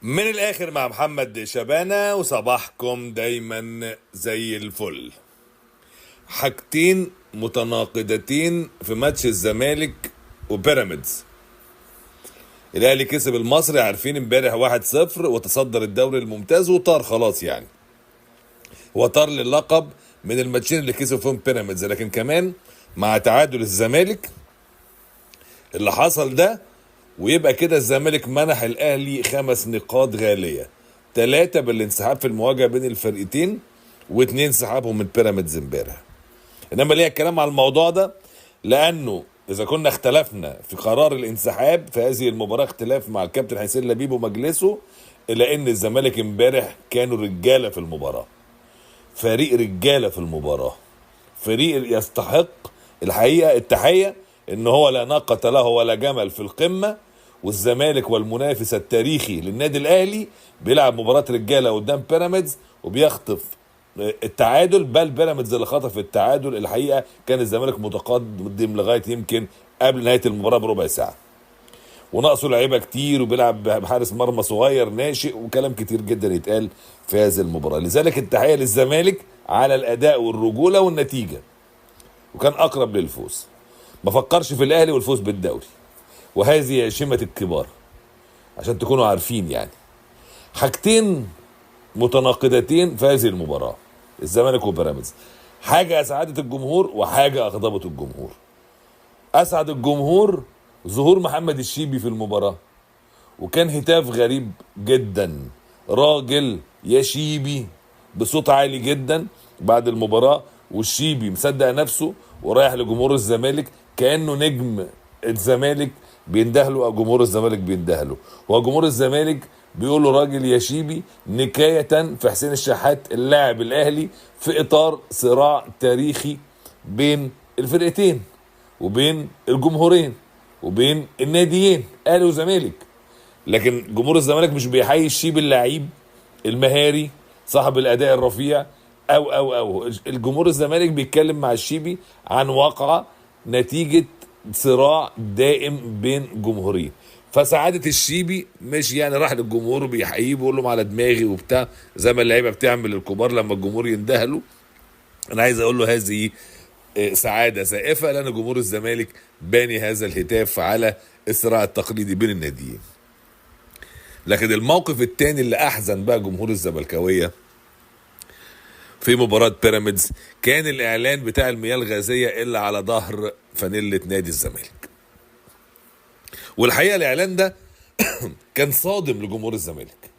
من الآخر مع محمد شبانة، وصباحكم دايما زي الفل. حاجتين متناقضتين في ماتش الزمالك وبيراميدز. الأهلي كسب المصري عارفين امبارح 1-0 وتصدر الدوري الممتاز وطار خلاص، يعني وطار للقب من الماتشين اللي كسب فيهم بيراميدز. لكن كمان مع تعادل الزمالك اللي حصل ده، ويبقى كده الزمالك منح الأهلي 5 نقاط غالية، 3 بالانسحاب في المواجهة بين الفرقتين و2 انسحابهم من بيراميدز امبارح. إنما ليه الكلام على الموضوع ده؟ لأنه إذا كنا اختلفنا في قرار الانسحاب في هذه المباراة اختلاف مع الكابتن حسين لبيب ومجلسه، إلا إن الزمالك امبارح كانوا رجالة في المباراة، فريق رجالة في المباراة، فريق يستحق الحقيقة التحية إن هو لا ناقة له ولا جمل في القمة. والزمالك والمنافس التاريخي للنادي الأهلي بيلعب مباراة رجالة قدام بيراميدز وبيخطف التعادل، بل بيراميدز اللي خطف التعادل. الحقيقة كان الزمالك متقدم لغاية يمكن قبل نهاية المباراة بربع ساعة، وناقصه لعيبة كتير وبيلعب بحارس مرمى صغير ناشئ وكلام كتير جدا يتقال في هذه المباراة. لذلك التحية للزمالك على الأداء والرجولة والنتيجة، وكان أقرب للفوز. ما فكرش في الأهلي والفوز بالدوري، وهذه شمة الكبار عشان تكونوا عارفين. يعني حاجتين متناقضتين في هذه المباراة، الزمالك وبيراميدز، حاجة أسعدت الجمهور وحاجة أغضبت الجمهور. أسعد الجمهور ظهور محمد الشيبي في المباراة، وكان هتاف غريب جدا، راجل يا شيبي بصوت عالي جدا بعد المباراة، والشيبي مصدق نفسه ورايح لجمهور الزمالك كأنه نجم الزمالك بيندهله أو جمهور الزمالك بيندهله، وجمهور الزمالك بيقول له راجل يا شيبي، نكاية في حسين الشحات اللاعب الأهلي في إطار صراع تاريخي بين الفرقتين وبين الجمهورين وبين الناديين أهلي وزمالك. لكن جمهور الزمالك مش بيحيي الشيبي اللاعب المهاري صاحب الأداء الرفيع أو أو أو الجمهور الزمالك بيتكلم مع الشيبي عن واقعة نتيجة صراع دائم بين جمهورين. فسعادة الشيبي مش يعني راح للجمهور وبيحييه بيقول لهم على دماغي وبتاع زي ما اللعيبة بتعمل الكبار لما الجمهور يندهله. انا عايز اقول له هذه سعادة زائفة، لان جمهور الزمالك باني هذا الهتاف على الصراع التقليدي بين الناديين. لكن الموقف الثاني اللي احزن بقى جمهور الزملكاويه في مباراة بيراميدز كان الإعلان بتاع المياه الغازية اللي على ظهر فانيلة نادي الزمالك. والحقيقة الإعلان ده كان صادم لجمهور الزمالك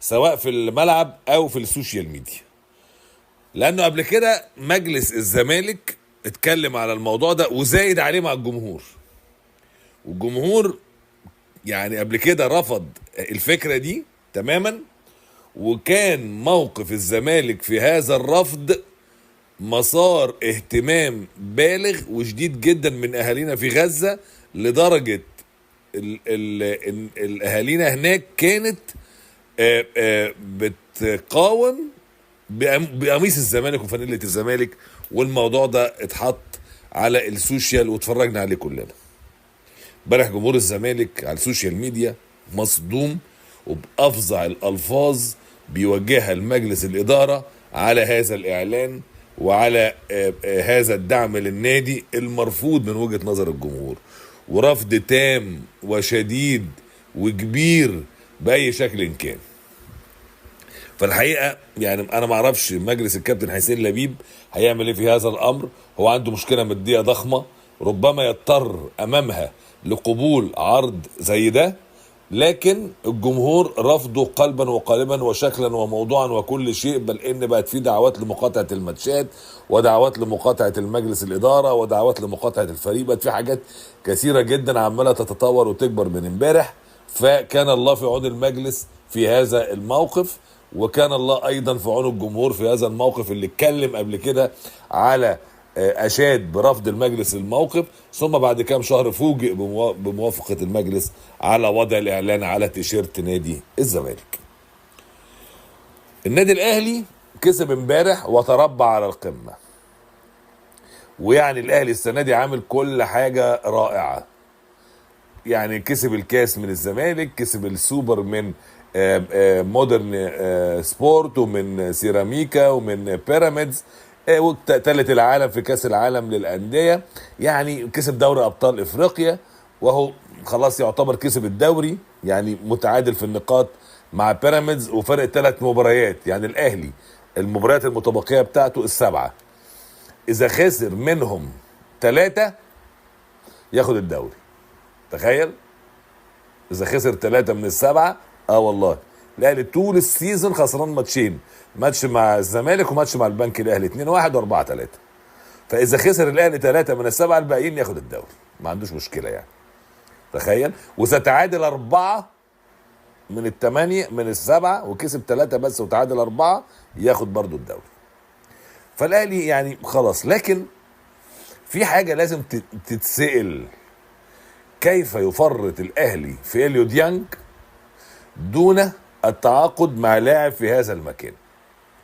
سواء في الملعب أو في ال social media، لأنه قبل كده مجلس الزمالك اتكلم على الموضوع ده وزايد عليه مع الجمهور، والجمهور يعني قبل كده رفض الفكرة دي تماما، وكان موقف الزمالك في هذا الرفض مسار اهتمام بالغ وشديد جدا من أهالينا في غزة، لدرجة الأهالينا هناك كانت بتقاوم بقميص الزمالك وفانيلة الزمالك، والموضوع ده اتحط على ال social واتفرجنا عليه كلنا. امبارح جمهور الزمالك على ال social media مصدوم وبأفظع الألفاظ بيوجهها المجلس الإدارة على هذا الإعلان وعلى هذا الدعم للنادي المرفوض من وجهة نظر الجمهور، ورفض تام وشديد وكبير بأي شكل كان. فالحقيقة يعني أنا معرفش مجلس الكابتن حسين لبيب هيعمل إيه في هذا الأمر. هو عنده مشكلة مادية ضخمة ربما يضطر أمامها لقبول عرض زي ده، لكن الجمهور رفضه قلبا وقالبا وشكلا وموضوعا وكل شيء، بل ان بقت في دعوات لمقاطعة الماتشات ودعوات لمقاطعة المجلس الإدارة ودعوات لمقاطعة الفريق. بقت في حاجات كثيرة جدا عمالة تتطور وتكبر من امبارح. فكان الله في عون المجلس في هذا الموقف، وكان الله ايضا في عون الجمهور في هذا الموقف اللي اتكلم قبل كده على أشاد برفض المجلس الموقف، ثم بعد كام شهر فوجئ بموافقة المجلس على وضع الإعلان على تيشيرت نادي الزمالك. النادي الأهلي كسب امبارح وتربع على القمة، ويعني الأهلي السنة دي عامل كل حاجة رائعة. يعني كسب الكاس من الزمالك، كسب السوبر من مودرن سبورت ومن سيراميكا ومن بيراميدز، وثالث العالم في كاس العالم للاندية، يعني كسب دوري ابطال افريقيا، وهو خلاص يعتبر كسب الدوري، يعني متعادل في النقاط مع بيراميدز وفرق 3 مباريات. يعني الاهلي المباريات المتبقية بتاعته 7، اذا خسر منهم 3 ياخد الدوري. تخيل اذا خسر 3 من 7. والله الاهلي طول ال season خسران ماتشين، ماتش مع الزمالك وماتش مع البنك الاهلي، 2-1 و4-3. فاذا خسر الاهلي 3 من 7 الباقيين ياخد الدوري، ما عندوش مشكلة يعني. تخيل. وستعادل 4 من 8 من 7 وكسب 3 بس وتعادل 4 ياخد برضو الدوري. فالاهلي يعني خلاص. لكن في حاجة لازم تتسأل، كيف يفرط الاهلي في إليو ديانج دون التعاقد مع لاعب في هذا المكان؟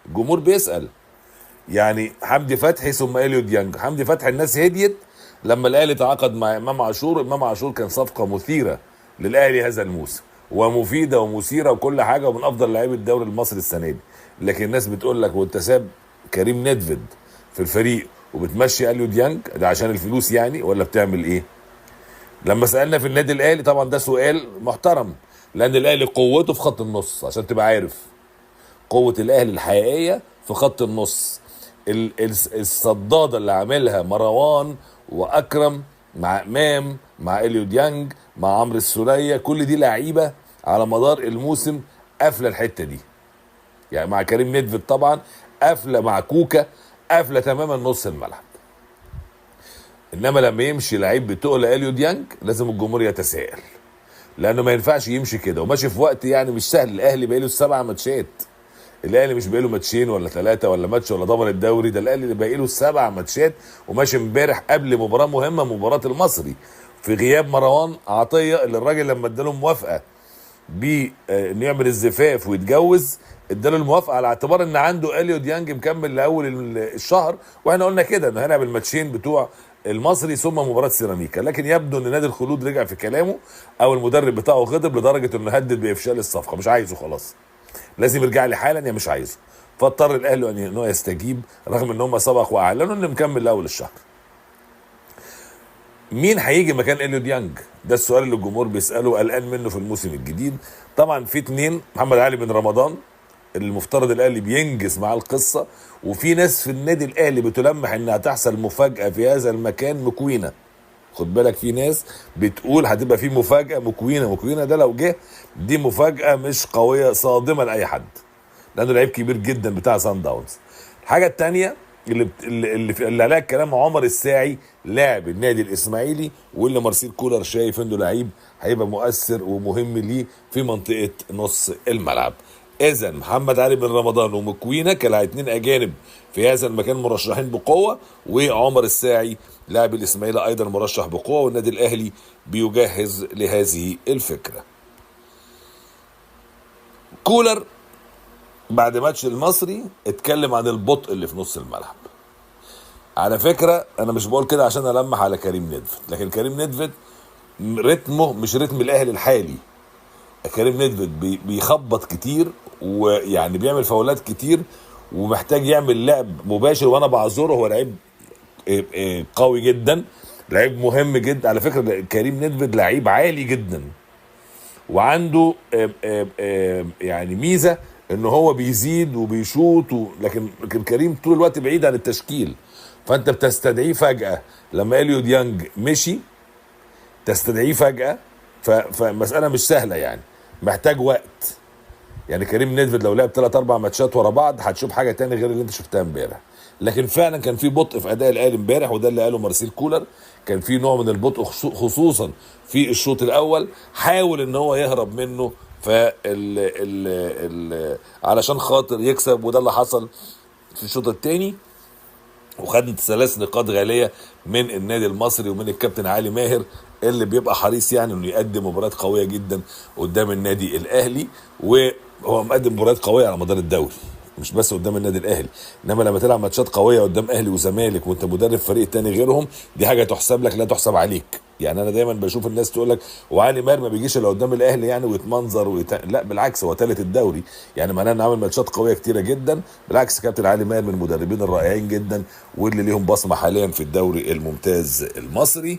الجمهور بيسأل. يعني حمدي فتحي ثم إليو ديانج. حمدي فتحي الناس هديت لما الاهلي تعاقد مع امام عاشور. امام عاشور كان صفقة مثيرة للاهلي هذا الموسم، ومفيدة ومثيره وكل حاجة، ومن افضل لاعبي الدوري المصري السنة دي. لكن الناس بتقول لك وانت ساب كريم ندفد في الفريق وبتمشي اليو ديانج ده عشان الفلوس يعني، ولا بتعمل ايه؟ لما سالنا في النادي الاهلي، طبعا ده سؤال محترم، لان الاهلي قوته في خط النص، عشان تبقى عارف قوة الاهلي الحقيقية في خط النص. الصداده اللي عاملها مروان واكرم مع امام مع اليو ديانج مع عمرو السوليه، كل دي لعيبة على مدار الموسم قافله الحتة دي، يعني مع كريم ندفد طبعا قافله، مع كوكا قافله تماما نص الملعب. انما لما يمشي لعيب بتقل اليو ديانج لازم الجمهور يتساءل، لانه ما ينفعش يمشي كده وماشي في وقت يعني مش سهل. الاهلي بقاله 7 ماتشات، الاهلي مش باقي له ماتشين ولا 3 ولا ماتش ولا ضمن الدوري، ده الاهلي اللي باقي له 7 ماتشات، وماشي امبارح قبل مباراة مهمة، مباراة المصري، في غياب مروان عطية اللي الراجل لما اداله موافقة بانه يعمل الزفاف ويتجوز اداله الموافقة على اعتبار ان عنده اليو ديانج مكمل لاول الشهر، واحنا قلنا كده انه هيلعب الماتشين بتوع المصري ثم مباراة سيراميكا. لكن يبدو ان نادي الخلود رجع في كلامه، او المدرب بتاعه غضب لدرجة انه هدد بافشال الصفقة، مش عايزه خلاص، لازم يرجع لي حالا يا مش عايزه. فاضطر الاهلي ان هو يستجيب، رغم ان هم سبق واعلنوا انه مكمل لاول الشهر. مين هيجي مكان اليو ديانج؟ ده السؤال اللي الجمهور بيساله قلقان منه في الموسم الجديد. طبعا في 2، محمد علي بن رمضان اللي المفترض الاهلي بينجز مع القصة، وفي ناس في النادي الاهلي بتلمح انها هتحصل مفاجاة في هذا المكان، مكوينه. خد بالك، في ناس بتقول هتبقى في مفاجاة مكوينه. مكوينه ده لو جه دي مفاجاة مش قوية، صادمه لاي حد، لانه لعيب كبير جدا بتاع سان داونز. الحاجة الثانية اللي عليها الكلام، عمر الساعي لاعب النادي الاسماعيلي، واللي مارسيل كولر شايف انه لعيب هيبقى مؤثر ومهم ليه في منطقة نص الملعب. اذا محمد علي بن رمضان ومكوينة كلاعبين اجانب في هذا المكان مرشحين بقوة، وعمر الساعي لاعب الاسماعيلي ايضا مرشح بقوة، والنادي الاهلي بيجهز لهذه الفكرة. كولر بعد ماتش المصري اتكلم عن البطء اللي في نص الملعب. على فكرة انا مش بقول كده عشان المح على كريم ندفد، لكن كريم ندفد رتمه مش رتم الاهلي الحالي. كريم ندفد بيخبط كتير، ويعني بيعمل فاولات كتير، ومحتاج يعمل لعب مباشر، وانا بعذره، هو لعيب قوي جدا، لعيب مهم جدا. على فكرة كريم ندفد لعيب عالي جدا، وعنده يعني ميزة ان هو بيزيد وبيشوط لكن كريم طول الوقت بعيد عن التشكيل، فانت بتستدعيه فجأة. لما اليو ديانج مشي تستدعيه فجأة، فمسألة مش سهلة يعني، محتاج وقت. يعني كريم ندفد لو لعب 3-4 ماتشات ورا بعض هتشوف حاجة تاني غير اللي انت شفتها امبارح. لكن فعلا كان في بطء في اداء الاهلي امبارح، وده اللي قاله مارسيل كولر، كان في نوع من البطء خصوصا في الشوط الاول، حاول ان هو يهرب منه علشان خاطر يكسب، وده اللي حصل في الشوط الثاني، وخد 3 نقاط غالية من النادي المصري ومن الكابتن علي ماهر اللي بيبقى حريص يعني انه يقدم مباريات قوية جدا قدام النادي الاهلي، وهو مقدم مباريات قوية على مدار الدوري مش بس قدام النادي الاهلي، انما لما تلعب ماتشات قوية قدام اهلي وزمالك وانت مدرب فريق تاني غيرهم، دي حاجة تحسب لك لا تحسب عليك. يعني انا دايما بشوف الناس تقول لك وعلي ماهر ما بيجيش الا قدام الاهلي يعني ويتمنظر لا بالعكس، هو ثالث الدوري، يعني معناه انه عامل ماتشات قوية كتيرة جدا. بالعكس كابتن علي ماهر من المدربين الرائعين جدا واللي ليهم بصمة حاليا في الدوري الممتاز المصري.